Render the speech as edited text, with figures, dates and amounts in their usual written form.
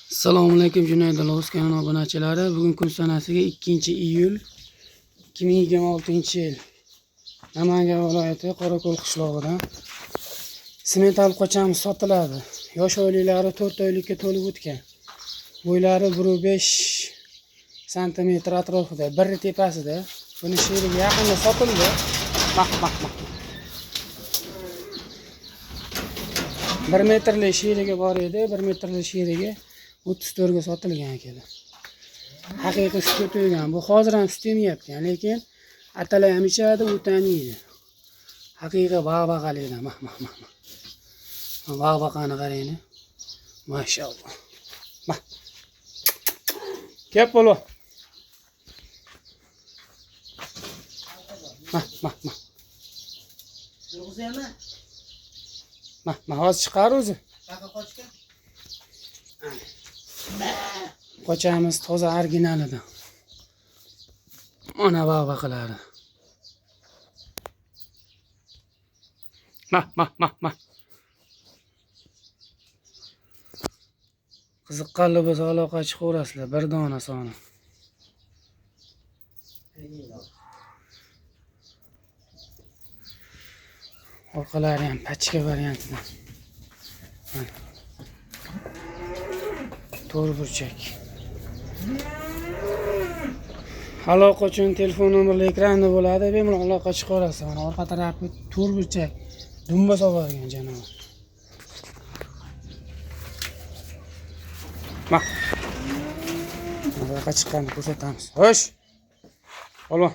Assalomu alaykum Junaydil O'z kanali obunachilari. Bugun kun sanasiga 2-iyul 2026-yil. Namangan viloyati Qorako'l qishlog'idan simental qochamiz sotiladi. Yosh oyliklari 4 oylikka to'lib o'tgan. Bo'ylari 1.5 santimetr atrofida, bir tepasida. Buni sherigi yaqinda sotildi. Mah mah mah. 1 metrlik sherigi bor edi, 1 metrlik sherigi 34 ga sotilgan akalar. Haqiqiy sutga to'ygan. Bu hozir ham sut emyapti, lekin atalay ham ichadi, o't ham yeydi. Haqiqiy bag'baqalikdan. Mah mah mah. Bag'baqani qarang. Mashalloh. Mah. Kep bo'l. Mah mah mah. Yurg'izaymi? Mah mah hozir chiqar o'zi. Qayoqqa qochgan? Qochamiz toza originalidan. Mana bag'baqalari. Mah mah mah mah. Qiziqqanlar bo'lsa aloqa chiqaverasizlar, bir dona soni. Orqalari ham pachka variantidan. Mana. To'rt burchak. Aloqa uchun telefon nomerli ekranda bo'ladi, bemalol aloqa chiqaverasiz. Mana orqa tarafi to'rt burchak dumba solgan janivor. Mah. Buyoqqa chiqqanini ko'rsatamiz. Xo'sh. Polvon.